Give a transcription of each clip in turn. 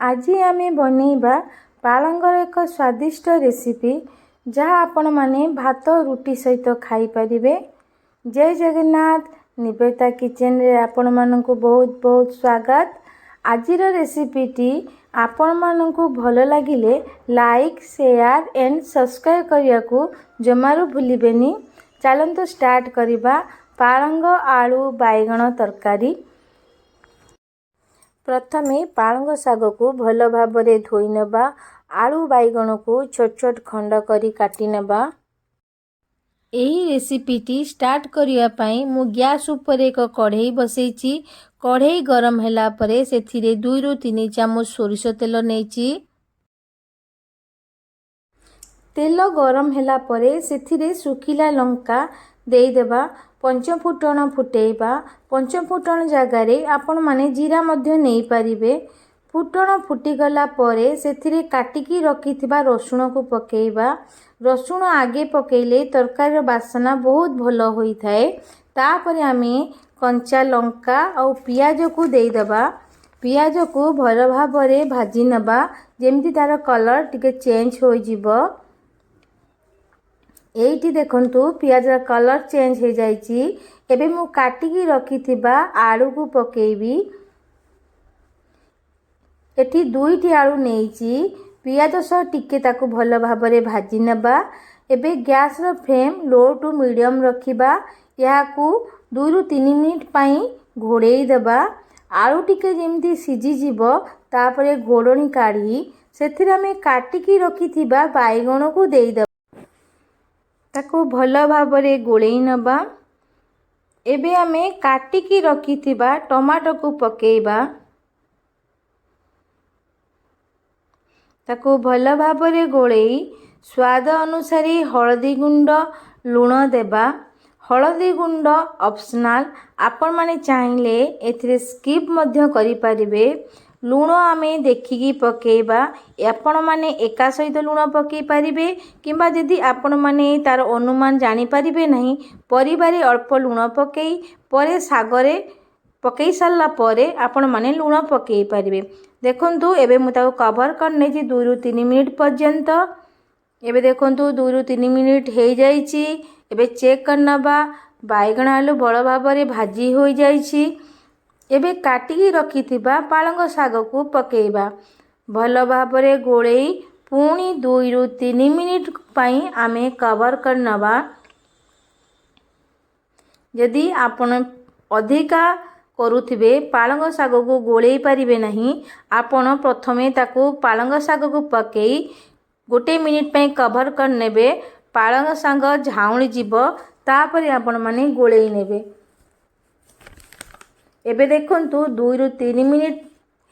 ଆଜି ଆମେ ବନେଇବା ପାଳଙ୍ଗର ଏକ ସ୍ୱାଦିଷ୍ଟ ରେସିପି, ଯାହା ଆପଣମାନେ ଭାତ, ରୁଟି ସହିତ ଖାଇପାରିବେ। ଜୟ ଜଗନ୍ନାଥ। ନିବେଦିତା କିଚେନରେ ଆପଣମାନଙ୍କୁ ବହୁତ ବହୁତ ସ୍ୱାଗତ। ଆଜିର ରେସିପିଟି ଆପଣମାନଙ୍କୁ ଭଲ ଲାଗିଲେ ଲାଇକ୍, ସେୟାର ଆଣ୍ଡ ସବସ୍କ୍ରାଇବ୍ କରିବାକୁ ଜମାରୁ ଭୁଲିବେନି। ଚାଲନ୍ତୁ ଷ୍ଟାର୍ଟ କରିବା ପାଳଙ୍ଗ ଆଳୁ ବାଇଗଣ ତରକାରୀ। ପ୍ରଥମେ ପାଳଙ୍ଗ ଶାଗକୁ ଭଲ ଭାବରେ ଧୋଇ ନେବା। ଆଳୁ, ବାଇଗଣକୁ ଛୋଟ ଛୋଟ ଖଣ୍ଡ କରି କାଟି ନେବା। ଏହି ରେସିପିଟି ଷ୍ଟାର୍ଟ କରିବା ପାଇଁ ମୁଁ ଗ୍ୟାସ୍ ଉପରେ ଏକ କଢ଼େଇ ବସେଇଛି। କଢ଼େଇ ଗରମ ହେଲା ପରେ ସେଥିରେ 2ରୁ 3 ଚାମଚ ସୋରିଷ ତେଲ ନେଇଛି। ତେଲ ଗରମ ହେଲା ପରେ ସେଥିରେ ଶୁଖିଲା ଲଙ୍କା ଦେଇଦେବା। ପଞ୍ଚଫୁଟଣ ଫୁଟେଇବା। ପଞ୍ଚଫୁଟଣ ଜାଗାରେ ଆପଣମାନେ ଜିରା ମଧ୍ୟ ନେଇପାରିବେ। ଫୁଟଣ ଫୁଟିଗଲା ପରେ ସେଥିରେ କାଟିକି ରଖିଥିବା ରସୁଣକୁ ପକାଇବା। ରସୁଣ ଆଗେ ପକାଇଲେ ତରକାରୀର ବାସନା ବହୁତ ଭଲ ହୋଇଥାଏ। ତାପରେ ଆମେ କଞ୍ଚା ଲଙ୍କା ଆଉ ପିଆଜକୁ ଦେଇଦେବା। ପିଆଜକୁ ଭଲ ଭାବରେ ଭାଜି ନେବା, ଯେମିତି ତା'ର କଲର୍ ଟିକେ ଚେଞ୍ଜ ହୋଇଯିବ। ଏଇଠି ଦେଖନ୍ତୁ, ପିଆଜର କଲର୍ ଚେଞ୍ଜ ହେଇଯାଇଛି। ଏବେ ମୁଁ କାଟିକି ରଖିଥିବା ଆଳୁକୁ ପକାଇବି। ଏଠି ଦୁଇଟି ଆଳୁ ନେଇଛି। ପିଆଜ ସହ ଟିକେ ତାକୁ ଭଲ ଭାବରେ ଭାଜି ନେବା। ଏବେ ଗ୍ୟାସ୍ର ଫ୍ଲେମ୍ ଲୋ ଟୁ ମିଡ଼ିୟମ୍ ରଖିବା। ଏହାକୁ 2ରୁ 3 ମିନିଟ୍ ପାଇଁ ଘୋଡ଼େଇ ଦେବା। ଆଳୁ ଟିକେ ଯେମିତି ସିଝିଯିବ, ତାପରେ ଘୋଡ଼ଣୀ କାଢ଼ି ସେଥିରେ ଆମେ କାଟିକି ରଖିଥିବା ବାଇଗଣକୁ ଦେଇଦେବା। ତାକୁ ଭଲ ଭାବରେ ଗୋଳେଇ ନେବା। ଏବେ ଆମେ କାଟିକି ରଖିଥିବା ଟମାଟୋକୁ ପକାଇବା। ତାକୁ ଭଲ ଭାବରେ ଗୋଳେଇ ସ୍ୱାଦ ଅନୁସାରେ ହଳଦୀ ଗୁଣ୍ଡ, ଲୁଣ ଦେବା। ହଳଦୀ ଗୁଣ୍ଡ ଅପସନାଲ୍, ଆପଣମାନେ ଚାହିଁଲେ ଏଥିରେ ସ୍କିପ୍ ମଧ୍ୟ କରିପାରିବେ। ଲୁଣ ଆମେ ଦେଖିକି ପକାଇବା। ଆପଣମାନେ ଏକା ସହିତ ଲୁଣ ପକାଇ ପାରିବେ, କିମ୍ବା ଯଦି ଆପଣମାନେ ତା'ର ଅନୁମାନ ଜାଣିପାରିବେ ନାହିଁ, ପରିବାରେ ଅଳ୍ପ ଲୁଣ ପକାଇ ପରେ ଶାଗରେ ପକାଇ ସାରିଲା ପରେ ଆପଣମାନେ ଲୁଣ ପକାଇ ପାରିବେ। ଦେଖନ୍ତୁ, ଏବେ ମୁଁ ତାକୁ କଭର୍ କରିନେଇଛି 2ରୁ 3 ମିନିଟ୍ ପର୍ଯ୍ୟନ୍ତ। ଏବେ ଦେଖନ୍ତୁ, 2ରୁ 3 ମିନିଟ୍ ହେଇଯାଇଛି। ଏବେ ଚେକ୍ କରିନେବା। ବାଇଗଣ, ଆଳୁ ଭଲ ଭାବରେ ଭାଜି ହୋଇଯାଇଛି। ଏବେ କାଟିକି ରଖିଥିବା ପାଳଙ୍ଗ ଶାଗକୁ ପକାଇବା। ଭଲ ଭାବରେ ଗୋଳେଇ ପୁଣି 2ରୁ 3 ମିନିଟ୍ ପାଇଁ ଆମେ କଭର୍ କରିନେବା। ଯଦି ଆପଣ ଅଧିକା କରୁଥିବେ, ପାଳଙ୍ଗ ଶାଗକୁ ଗୋଳେଇ ପାରିବେ ନାହିଁ, ଆପଣ ପ୍ରଥମେ ତାକୁ ପାଳଙ୍ଗ ଶାଗକୁ ପକାଇ 1 ମିନିଟ୍ ପାଇଁ କଭର୍ କରିନେବେ। ପାଳଙ୍ଗ ଶାଗ ଝାଉଁଳି ଯିବ, ତାପରେ ଆପଣମାନେ ଗୋଳେଇ ନେବେ। ଏବେ ଦେଖନ୍ତୁ, 2ରୁ 3 ମିନିଟ୍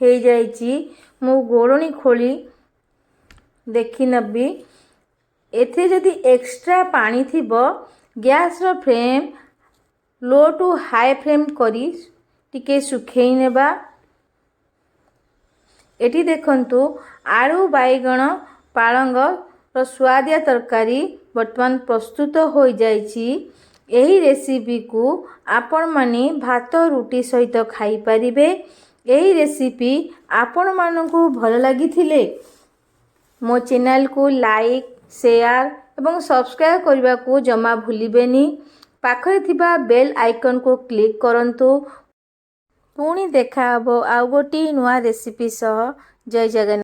ହେଇଯାଇଛି। ମୁଁ ଘୋଡ଼ଣୀ ଖୋଲି ଦେଖିନେବି। ଏଥିରେ ଯଦି ଏକ୍ସଟ୍ରା ପାଣି ଥିବ, ଗ୍ୟାସ୍ର ଫ୍ଲେମ୍ ଲୋ ଟୁ ହାଇ ଫ୍ଲେମ୍ କରି ଟିକେ ଶୁଖେଇ ନେବା। ଏଠି ଦେଖନ୍ତୁ, ଆଳୁ, ବାଇଗଣ, ପାଳଙ୍ଗର ସୁଆଦିଆ ତରକାରୀ ବର୍ତ୍ତମାନ ପ୍ରସ୍ତୁତ ହୋଇଯାଇଛି। ଏହି ରେସିପିକୁ ଆପଣମାନେ ଭାତ, ରୁଟି ସହିତ ଖାଇପାରିବେ। ଏହି ରେସିପି ଆପଣମାନଙ୍କୁ ଭଲ ଲାଗିଥିଲେ ମୋ ଚ୍ୟାନେଲକୁ ଲାଇକ୍, ସେୟାର ଏବଂ ସବସ୍କ୍ରାଇବ୍ କରିବାକୁ ଜମା ଭୁଲିବେନି। ପାଖରେ ଥିବା ବେଲ୍ ଆଇକନ୍କୁ କ୍ଲିକ୍ କରନ୍ତୁ। ପୁଣି ଦେଖାହେବ ଆଉ ଗୋଟିଏ ନୂଆ ରେସିପି ସହ। ଜୟ ଜଗନ୍ନାଥ।